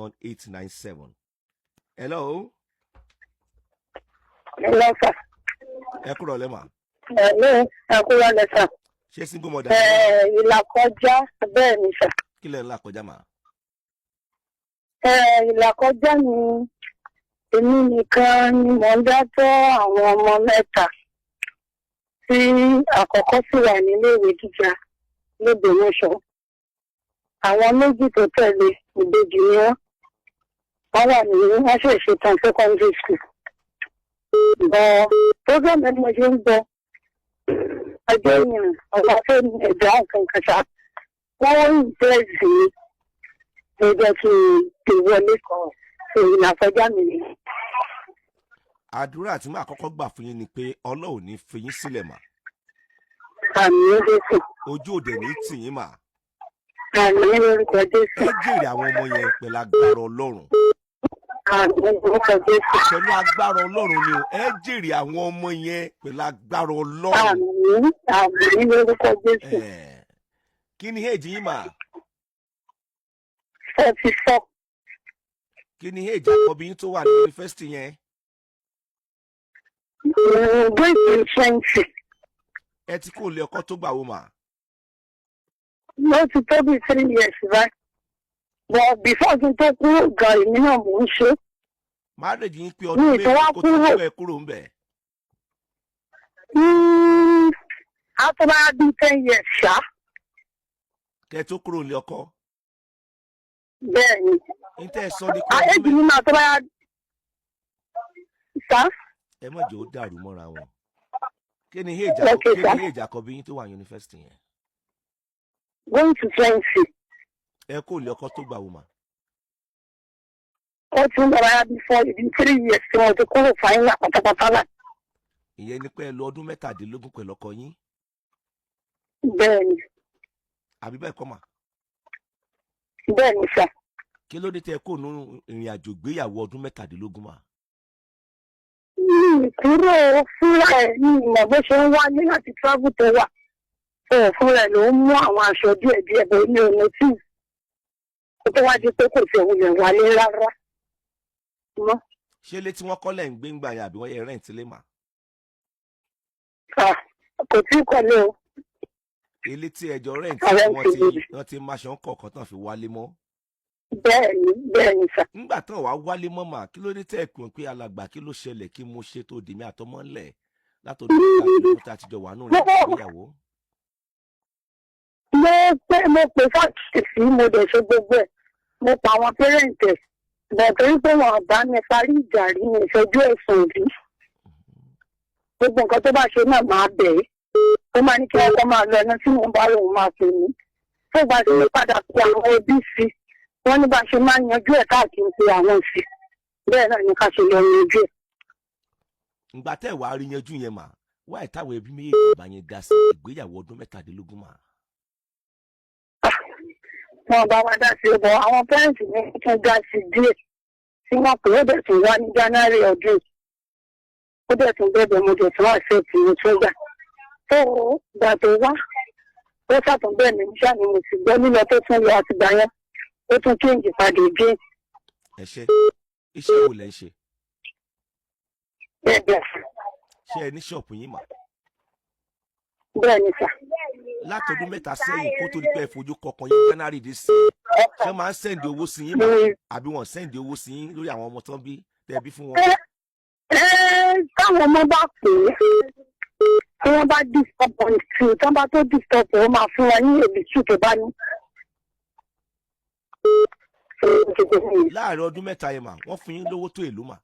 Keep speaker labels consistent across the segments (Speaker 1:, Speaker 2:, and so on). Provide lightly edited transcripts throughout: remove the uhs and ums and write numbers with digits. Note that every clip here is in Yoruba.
Speaker 1: 897. Hello.
Speaker 2: Hello, sir.
Speaker 1: Ẹ kúrọ̀lẹ́ mà.
Speaker 2: Hello, ẹ kúrọ̀lẹ́ sir.
Speaker 1: Ṣé single mother?
Speaker 2: Ẹ ìlàkọjá, bẹ́ẹ̀ ni sir.
Speaker 1: Kí lẹ̀ ń là kọjá mà?
Speaker 2: Ẹ ìlàkọjá ni, èmi nìkan ni mò ń dá tọ́ àwọn ọmọ mẹ́ta, tí àkọ́kọ́ sì wà níléèwé gíga lÓgbómọ̀ṣọ́. Àwọn méjì tó tẹ̀lé, ìbejì ni wọ́n. Wọ́n wà ní wọ́n ṣe ṣetán secondary school. But program ẹni mo ṣe ń gbọ́, ọjọ́ èèyàn ọ̀gá fẹ́ ẹ̀dá nǹkan kan ṣá. Wọ́n ń impress mi ló jẹ́ kí n pè wọlé kan. Ìlàkọjá mi ni.
Speaker 1: Àdúrà tí màá kọ́kọ́ gbà fún yín ni pé Ọlọ́run ní fi yín sílẹ̀ mà.
Speaker 2: Àmín Jésù.
Speaker 1: Ojú òde ní tì yín mà.
Speaker 2: Àmín lórúkọ Jésù.
Speaker 1: Ẹ jèrè àwọn ọmọ yẹn pẹ̀lú agbára Ọlọ́run.
Speaker 2: Àmín lórúkọ Jésù.
Speaker 1: Pẹ̀lú agbára Ọlọ́run ni o. Ẹ jèrè àwọn ọmọ yẹn pẹ̀lú agbára Ọlọ́run.
Speaker 2: Àmín, àmín lórúkọ Jésù.
Speaker 1: Kí ni age yín mà?
Speaker 2: 44.
Speaker 1: Kí ni age àkọ́bí yín tó wà ní yunifásitì yẹn?
Speaker 2: Going to 20.
Speaker 1: Ẹ ti kó lé ọkọ tó gbà wò mà?
Speaker 2: Ó ti tó bí 3 years báyìí. But before kí n tó kúrò gan, èmi náà mò ń ṣe.
Speaker 1: Marriage yín pé
Speaker 2: Mi
Speaker 1: ọdún
Speaker 2: ì tó wá
Speaker 1: mélòó kó tó
Speaker 2: kúrò.
Speaker 1: tó ẹ kúrò ńbẹ̀?
Speaker 2: Á tó bá bí 10 years ṣá.
Speaker 1: Kẹ́ tó kúrò nílé ọkọ?
Speaker 2: Bẹ́ẹ̀ ni.
Speaker 1: Ní tẹ́ ẹ sọ ní kó ọdún
Speaker 2: Age mi máa tó bá sá.
Speaker 1: Ẹ má jẹ́ ó dàrú mọ́ra wọn. Kí ni age
Speaker 2: Okay,
Speaker 1: kí
Speaker 2: sir.
Speaker 1: ni age àkọ́bí yín tó wà yunifásitì yẹn?
Speaker 2: Going to 20.
Speaker 1: Ẹ kó lé ọkọ tó gbà wò mà?
Speaker 2: Ó ti ń bọ̀rọ̀ bí four, ibi 3 years tí wọ́n ti kúrò final pátápátá náà.
Speaker 1: Ìyẹn ni pé ẹ lò ọdún 17 pẹ̀lú ọkọ yín?
Speaker 2: Bẹ́ẹ̀ ni.
Speaker 1: Àbí bẹ́ẹ̀ kọ́ mà?
Speaker 2: Bẹ́ẹ̀ ni sir.
Speaker 1: Kí ló dé tẹ́ ẹ kó nínú ìrìn àjò ìgbéyàwó ọdún 17 mà?
Speaker 2: Mi kúrò, fúnra ẹ̀ ní ìmọ̀ bó ṣe ń wálé láti travel tó wà. Ó fúnra ẹ̀ ló ń mú àwọn aṣọ díẹ̀ díẹ̀ bó ní ọ̀nà tí kó tó wá di pé kò tiẹ̀ wulẹ̀ wálé rárá mọ́.
Speaker 1: Ṣé ilé tí wọ́n kọ́ lẹ̀ ń gbé ń gbà yẹn, àbí wọ́n yẹ rent lé mà?
Speaker 2: Ah, kò tí ì kọ́lé o.
Speaker 1: Ilé tí ẹjọ́ rent?
Speaker 2: Àwọn
Speaker 1: wọ́n
Speaker 2: ti
Speaker 1: ti
Speaker 2: lè.
Speaker 1: Wọ́n ti máṣọ ń kọ̀ọ̀kan tán fi wálé mọ́?
Speaker 2: Bẹ́ẹ̀ ni, bẹ́ẹ̀ ni sir.
Speaker 1: Ńgbà tán wàá wálé mọ́ mà, kí ló dé tẹ́ ẹ pè wọ́n pé, "Alàgbà, kí ló ṣẹlẹ̀? Kí mo ṣe tó dèmí àtọmọ́ ńlẹ̀ látọdún 17 tá a ti jọ wà nù rẹ̀ ìgbéyàwó"?
Speaker 2: Mo pé, mo pè fàkìsì, mo dẹ̀ ṣe gbogbo ẹ̀, mo pa àwọn parent ẹ̀ bọ̀, torí pé wọn bá mi parí ìjà rí, mi ìfẹjú ẹ̀sùn rí. Gbogbo nǹkan tó bá ṣe náà máa bẹ̀ ẹ́, ó máa ní kí wọ́n kọ́ máa lọ ẹni tí mo bá lòun máa pè mí tó bá ṣe padà pé àwọn ẹbí sí. Wọ́n ní bá ṣe máa ń yanjú ẹ̀ káàkiri pé àwọn sí, bẹ́ẹ̀ náà ni ká ṣe lọ yanjú ẹ̀.
Speaker 1: Ǹgbà tẹ́ ẹ̀ wàá rí yanjú yẹn mà, wáyé táwọn ẹbí méjèèjì bá yẹn dá sí ìgbéyàwó ọdún 17 mà?
Speaker 2: Wọn bá wa dá sí bọ, àwọn parents mi tún dá sí díẹ̀ tí wọ́n pè é. Ó dẹ̀ tún wá ní January ọdún yìí, ó dẹ̀ tún bẹ̀bẹ̀, mo dẹ̀ tún accept, mo tún gbà. Tó gbà tó wá, ó ṣàtún bẹ́ẹ̀ mi ṣáà ni mo sì gbọ́. Lílọ tó tún lọ, àtìgbà yẹn ó tún change padà again.
Speaker 1: Ẹ ṣe, iṣẹ́ wo lẹ ń ṣe?
Speaker 2: Bẹ́ẹ̀ bẹ́ẹ̀.
Speaker 1: Ṣé ẹ ní ṣọ́ọ̀pù yín mà?
Speaker 2: Bẹ́ẹ̀ ni sir.
Speaker 1: Látọdún 3 sẹ́yìn, kó tó di pé ẹ fojú kọkàn yín January dé sí, ṣé máa ń send owó sí yín mà, àbí wọ́n send owó sí yín lórí àwọn ọmọ tán bí tẹ́ bí fún wọn?
Speaker 2: Ẹ táwọn ọmọ bá pè é, tí wọ́n bá disturb on tí wọ́n bá tó disturb, ó máa fún wọn ní èbí tù tó bá ní.
Speaker 1: Láàárín ọdún 3 yẹn mà, wọ́n fún yín lówó tó èlò mà?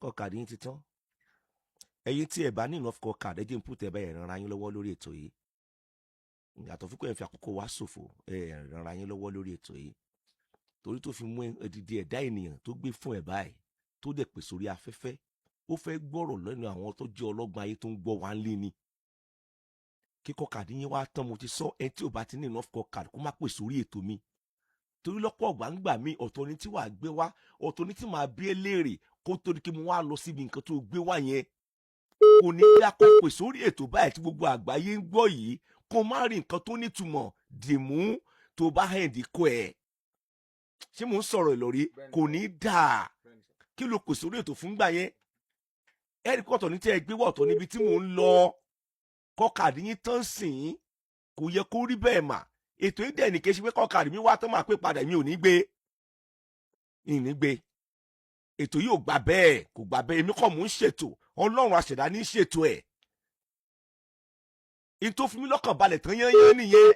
Speaker 1: Call card yín ti tán. Ẹ̀yin tí ẹ bá ní enough call card, ẹ jẹ́ n put ẹ bá yẹn ràn yín lọ́wọ́ lórí ètò yìí. Yàtọ̀ fún pé ẹ fi àkókò wá ṣòfò, ẹ ràn yín lọ́wọ́ lórí ètò yìí, torí tó fi mú ẹdìdì ẹ̀dá ènìyàn tó gbé fún ẹ̀ báyìí, tó dẹ̀ pè sórí afẹ́fẹ́, ó fẹ́ gbọ́rọ̀ lẹ́nu àwọn tó jẹ́ ọlọ́gbọ́n ayé tó ń gbọ́ wá ń lé ni. Kíkọ́ kàdí yín wá tán, mo ti sọ, ẹ tí ò bá ti ní enough call card, kó má pè sórí ètò mi, torí lọ́pọ̀ ọ̀gbà ń gbà mí, ọ̀tọ̀ ni tí wàá gbé wá, ọ̀tọ̀ ni tí màá bí ẹ léèrè kó tó di kí mo wá lọ síbi nǹkan tó gbé wá yẹn. Kò ní dá kó pè sórí ètò báyìí tí gbogbo àgbáyé ń gbọ́ yìí, kó má rí nǹkan tó nítumọ̀. Dìmú tó bá hẹ̀ǹdì kó ẹ̀. Ṣé mò ń sọ̀rọ̀ ìlọrí? Kò ní dáa. Kí ló pèsè orí ètò fún gbà yẹn? Ẹ̀rí kọ̀tọ̀ ní tẹ́ ẹ gbé wọ̀tọ̀ níbi tí mò ń lọ. Kọ́kàdí yín tán sìn ín, kò yẹ kó rí bẹ́ẹ̀ mà. Ètò yìí dẹ̀ ní kí n ṣe pé kọ́kàdí mi wá tán máa pé padà, mi ò ní gbé, ìní gbé. Ètò yìí ò gbà bẹ́ẹ̀, kò gbà bẹ́ẹ̀. Èmi kọ́ mò ń ṣètò, Ọlọ́run àṣẹ̀dá ní ṣètò ẹ̀. In tó fi mí lọ́kàn balẹ̀ tán yányán nìyẹn.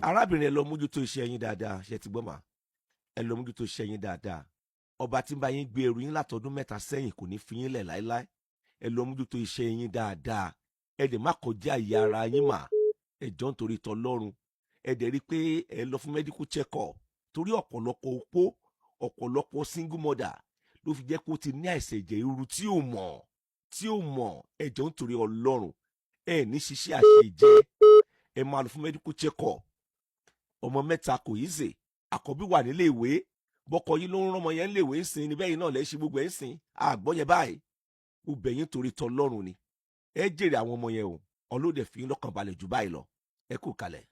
Speaker 1: Arábìnrin, ẹ lọ mójútó iṣẹ́ yín dáadáa. Ṣe ti gbọ́ mà? Ẹ lọ mójútó iṣẹ́ yín dáadáa. Ọba tí ń bá yín gbé ẹrù yín látọdún 3 sẹ́yìn kò ní fi yín lẹ̀ láéláé. Ẹ lọ mójútó iṣẹ́ yín dáadáa. Ẹ dẹ̀ má kọjá ìyá ara yín mà. Ẹ jọ̀ọ́, nítorí tọlọ́run, ẹ dẹ̀ rí i pé ẹ lọ fún medical check up, torí ọ̀pọ̀lọpọ̀ opó, ọ̀pọ̀lọpọ̀ single mother ló fi jẹ́ kó ti ní àìsàn ẹ̀jẹ̀ ríru tí ò mọ̀. Ẹ jọ̀ọ́, nítorí Ọlọ́run, ẹ ní ṣiṣẹ́ àṣejẹ. Ẹ máa lọ fún medical check up. Ọmọ 3 kò yí sè. Àkọ́bí wà nílé ìwé. Bọ́kọ yín ló ń rán ọmọ yẹn nílé ìwé ń sìn níbẹ̀ yìí náà lẹ́ ṣe gbogbo ẹ̀ ń sìn àgbọ́ yẹn báyìí. Mo bẹ̀ yín torí tọlọ́run ni. Ẹ jèrè àwọn ọmọ yẹn o. Ọlọ́dẹ fi yín lọ́kàn balẹ̀ jù báyìí lọ. Ẹ kú kalẹ̀.